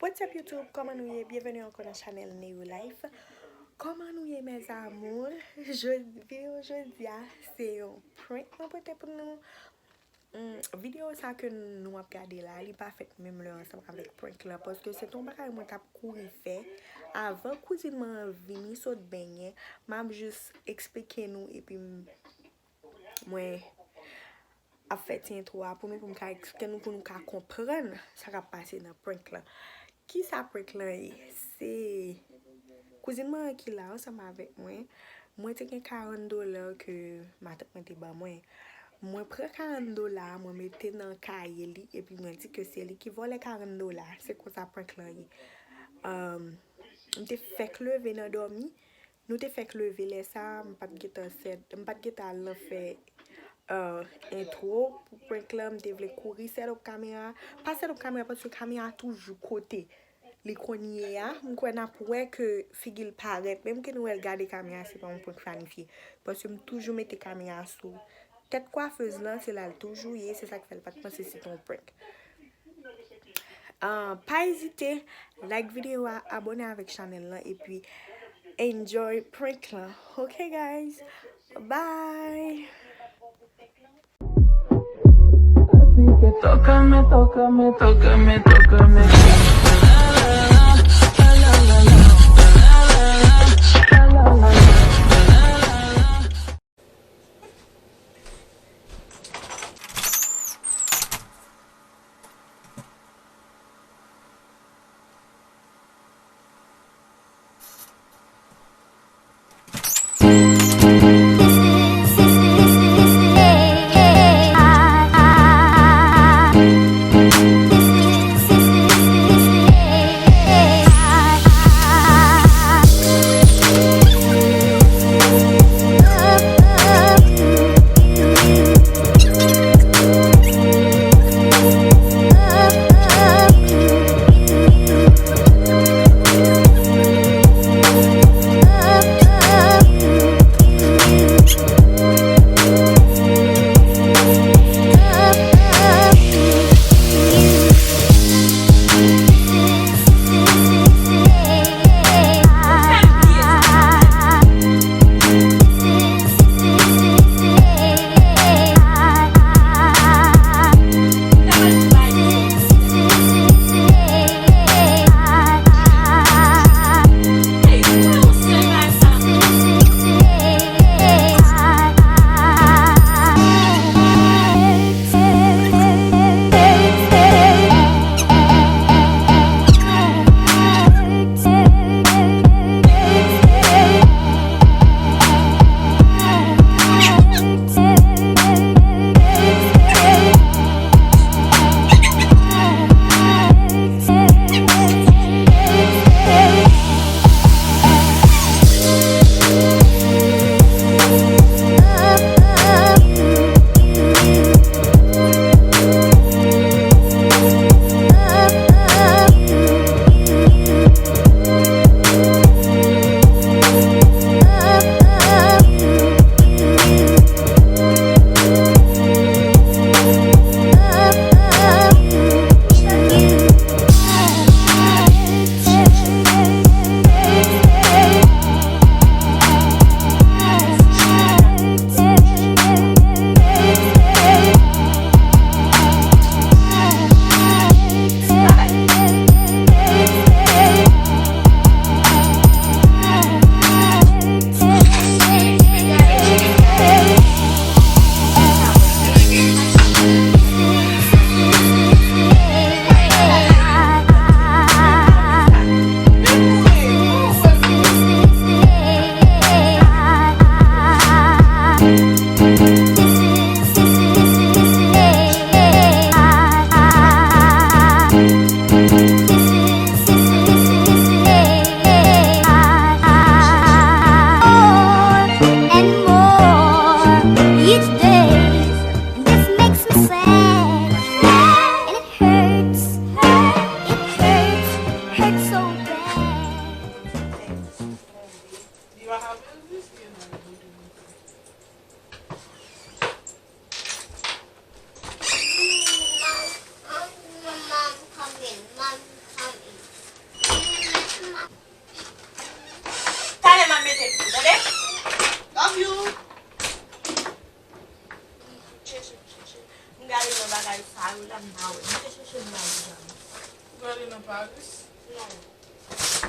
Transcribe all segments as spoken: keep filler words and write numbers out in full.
What's up YouTube? Kòman nou ye? Byenveni ankò nan chanèl Neo Life. Kòman nou ye, mes amours? Jodi, videyo jodi a, se yon prank mwen pote pou nou. Hmm, videyo sa ke nou ap gade la, li pa fèt menm lè ansanm avèk prank lan, paske se te yon bagay mwen t ap kouri fè. Avan kouzin mwen an vini sot benyen, m ap jis eksplike nou, epi m- mwen ap fè ti entwo a pou nou, pou m ka eksplike nou, pou nou ka konprann sa k ap pase nan prank lan. Kisa prank lan ye? Se kouzin mwen an ki la ansanm avèk mwen. Mwen te gen karant dola ke matant mwen te ban mwen. Mwen pran karant dola a, mwen mete nan kaye li, epi mwen di ke se li ki vòlè karant dola. Se konsa prank lan ye. Ahn, m te fèk leve nan dòmi. Nou te fèk leve lè sa a, m pa t gentan sèt, m pa t gentan al nan fè, euh, entwo pou prank lan, m te vle kouri set up kamera. Pa set up kamera, paske kamera toujou kote li konn ye a. M kwè n ap wè ke figi l parèt. Menm ke nou wè l gade kamera, se pa yon prank planifye. Paske m toujou mete kamera sou tèt kwafez lan, se la l toujou ye, se sa k fè l pa t panse se te yon prank. Ah, pa ezite, like videyo a, abòne avèk chanèl lan, epi enjoy prank lan. Ok, guys? Bye! Tócame, tócame, tócame, tócame. Gade nan Paris. Non.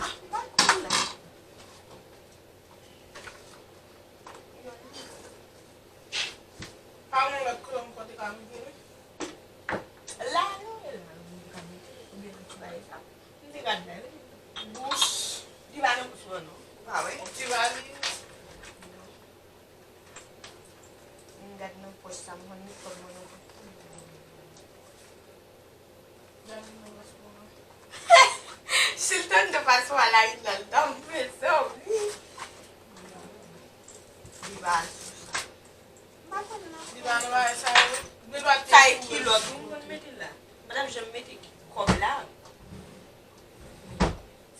Ah, m pa konn la. Pa gen yon lòt koulè m konte ka mete, wi. La, non, e la, m te ka mete, oubyen nan ti bagay sa. M te gad la, wi. Bouch. Li pa nan bouch mwen, non. Ou pa wè? Yon ti valiz. M gad nan pòch sa, m konn met kòb mwen nan pòch. Chilton te pase a la ri nan tan mezanmi. Li pa sou sa. M pa konn nan. Li pa nan bagay sa yo. Gen dwa te sa e kilòt, m konn mete l la. M pa t ap janm mete kòb la.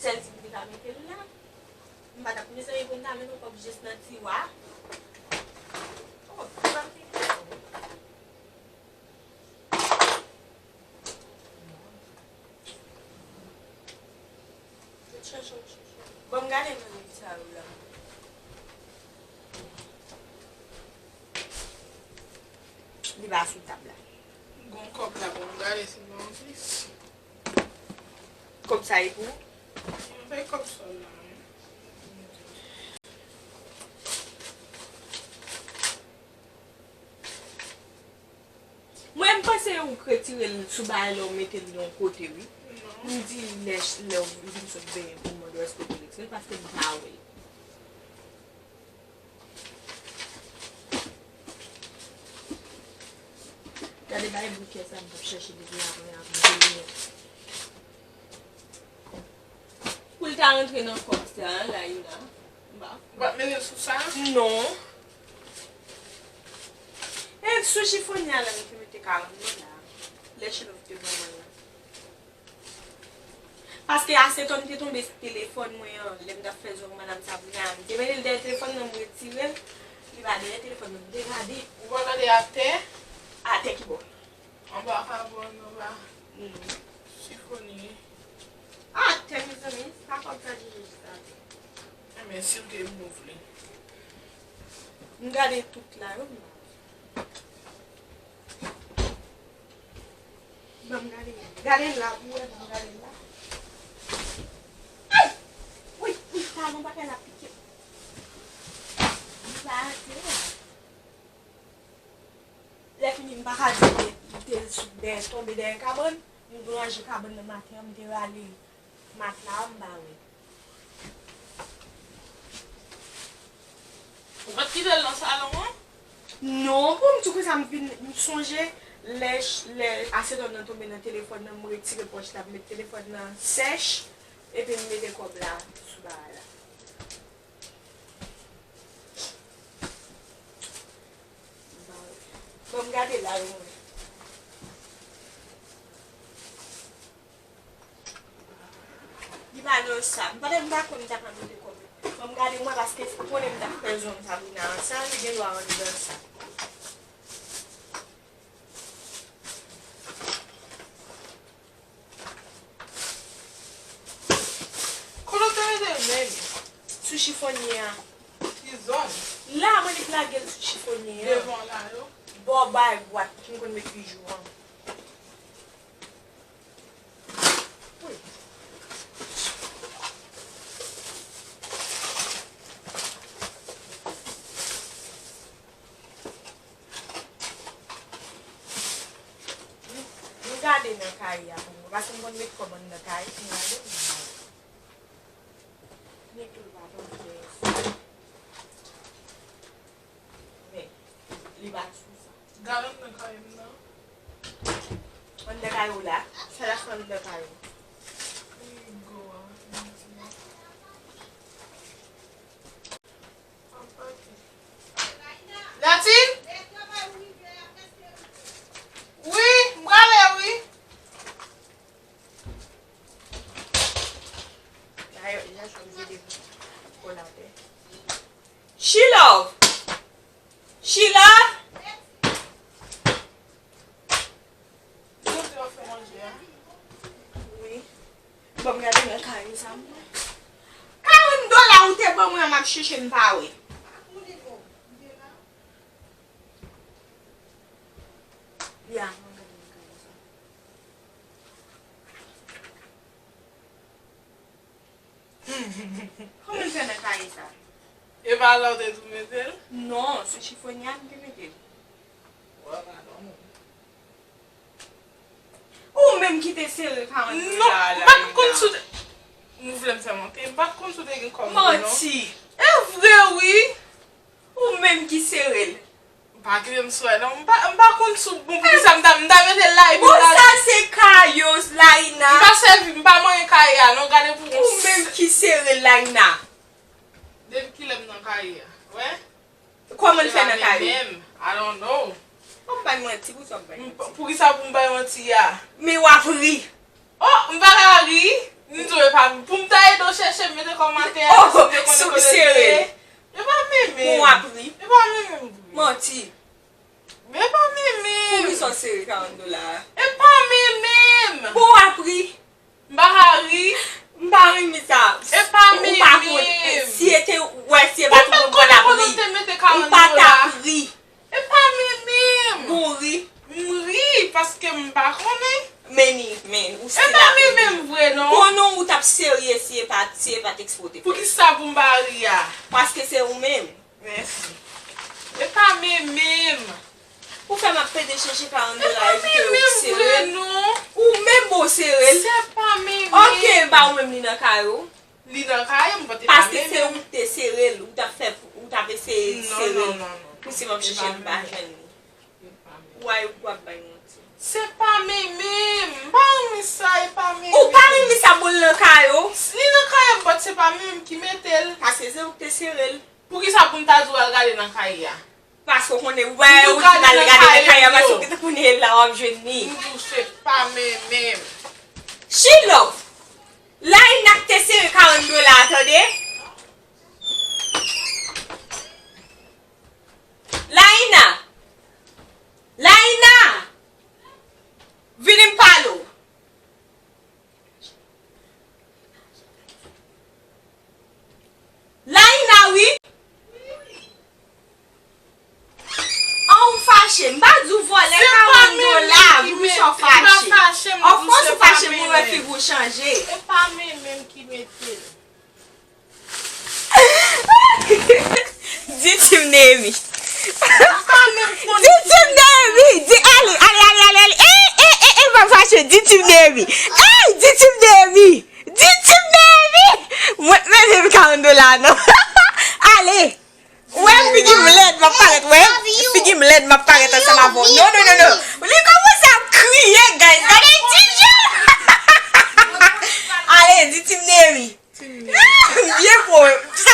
Sèl si m te ka mete l la. M pa t ap mezanmi pou m ta mete yon kòb jis nan tiwa. Oh, li pa mete kilòt. Bon, m gade nan liv sa yo la. Li pa sou tab la. Gon kòb la, bon, m gade si gon plis. Kòb sa e pou ou? Mwen fè kòb sa la, wi. Mwen, m panse ou k retire l sou bagay la, ou mete l yon kote, wi. Non. M di lè, lè w vin sot benyen pou mande w èske w te retire l, paske m pa wè l. Gade bay bouke sa m t ap chèche depi maten an pou m te li. Pou l ta rantre nan kòb sa a, Laïna. M pa kwè. Ou pa t mete l sou sa? Non. E sou chifonye a la, m te mete karant dola. Lè Chilòv te ban mwen nan. Paske asetòn te tonbe sou telefòn mwen an, lè m t ap fè zong madanm Sabrina a. M te mete l dèyè telefòn nan, m retire l. Li pa dèyè telefòn nan, m te gade. Ou pa gade atè? Atè ki bò? Anba karbòn, anba chifonye. Atè, mezanmi, sa kòb sa jije jis atè. Enben, si l te mouvle. M gade tout la, yo, m pa wè. Ban m gade. Gade la pou wè, ban m gade la. Ay! Wi, wi, sa gon pakèt la pike. Li pa atè. Lè fini, m pa ka di li te sou dèyè, tonbe dèyè kabann. M te ranje kabann nan maten an, m te rale matla a, m pa wè. Ou pa t kite l nan salon an? Non, pou m di konsa, m vin, m sonje lè, lè asetòn nan tonbe nan telefòn nan, m retire pòch la, m met telefòn nan sèch, epi m mete kòb la sou bagay la. Bon, m gade la, wi, mwen. Li pa nan sa. M pa t, m pa konn m ta ka mete kòb. Bon, m gade mwen, paske si konnen m t ap fè zong Sabrina an sa, li gen dwa anndan sa. Kote w te mete l menm? Sou chifonye a. Ki zòn? La, mwen li lage l sou chifonye a. Devan la, yo? Bò bay bwat ki m konn met bijou an. Wi. M, m gade nan kaye a pou mwen, paske m konn met kòb anndan kaye, m gade, m gade. Men tou l pa t antre. Men, li pa t sou sa. Gade anndan kaye m nan. Anndan kaye w la? Sa l ap fè anndan kaye w? Frigo a. Latin? Wi, m prale, wi. Chilove! Chilove! Wi. Bon, m gade nan kay sa mwen. Karant dola ou te ban mwen an, m ap chèche m pa wè. Ya, mwen gade nan kay sa. Kòman l fè nan kaye sa? E pa la w te di w mete l? Non, sou chifonya m te mete l. Well, I don't know. Ou menm ki te sere karant Non, dola a m pa t Laina. Konn si w te. Nou vle m fè monte. M pa t konn si w te gen kòb vre non. Manti. E vre wi. Ou menm ki sere l. M pa kite m sou non. M pa, m pa konn si w bon poukisa m ta, m ta mete l la epi Bon, m ta. Sa se kaye w, Laina. M pa sèvi, m pa manyen kaye a non. Gade pou Ou menm ki sere l, Laina. Depi kilè m nan kaye a? Wè? Kòman l fè nan kaye w? Menm. I don't know. Ou bay manti, poukisa w bay manti? Poukisa pou m bay manti a? Men w ap ri. Oh, m pa ka ri. M di w e pa pou m ta ede w chèche m mete kò m atè a. Oh, si w sere l. E pa menm. Pou w ap ri. E pa menm vre. Manti. E pa menm. Poukisa w sere karant dola a? E pa menm. Pou w ap ri. M pa ka ri. M pa renmen sa. E pa Ou pa menm. konn si e te wè si e pa Ou tou pa moun pa t ap ri. Te mete Ou karant pa t dola. Ap ri. E pa menm. Bon ri. M ri paske m pa konnen. Men ni, men ou E still pa ap ri. Menm vre non. Konnen ou t ap serye si e pa si e pa t ekspoze. Poukisa pou m pa ri a? Paske se ou menm. Mèsi. E pa menm. Ou fè m ap pede chèche karant dola epi ke ou Menm sere vre l. Non. Ou menm bon sere l. Se pa menm. Ok, ba ou menm li nan kay ou. Li nan kay m pote pa Paske menm. Se ou ki te sere l, ou t ap fè, ou t ap eseye Non, sere non, l. Non, non. Pou si m ap chèche l m pa jwenn li. Ou a ou ap bay manti. Se pa menm. M pa renmen sa, e pa menm. Ou pa renmen sa boul nan kay ou. Li nan kay m, but se pa menm ki mete l. Paske se ou ki te sere l. Poukisa pou m ta di w al gade nan kay a? Paske w konnen, wè, ou di m al gade nan kay a, paske w te konnen la w ap jwenn li. M di w se pa menm menm. Chilo, Laina k te sere karant dola a, tande. Laina! Laina! Vini m pale w. Laina, wi. An ou fache, m pa di w vòlè karant dola, pou sa w fache. Of course ou fache, mwen wè figi w chanje. E pa menm menm ki mete l. Di Team Nehemi. Di Team Nehemi. Di ale, ale, ale, ale, ale. E, e, e, e, pa fache. Di Team Nehemi. Ey, di Team Nehemi. Di Team Nehemi. Mwen, mete m karant dola non. Ale. Wè figi m lèd, m ap parèt. Wè figi m lèd, m ap parèt ansanm avè w. Non, non, non, non. Li kòmanse ap kriye, guys. Gade ti jan. Ale, di Team Nehemi. M byen fò. Sa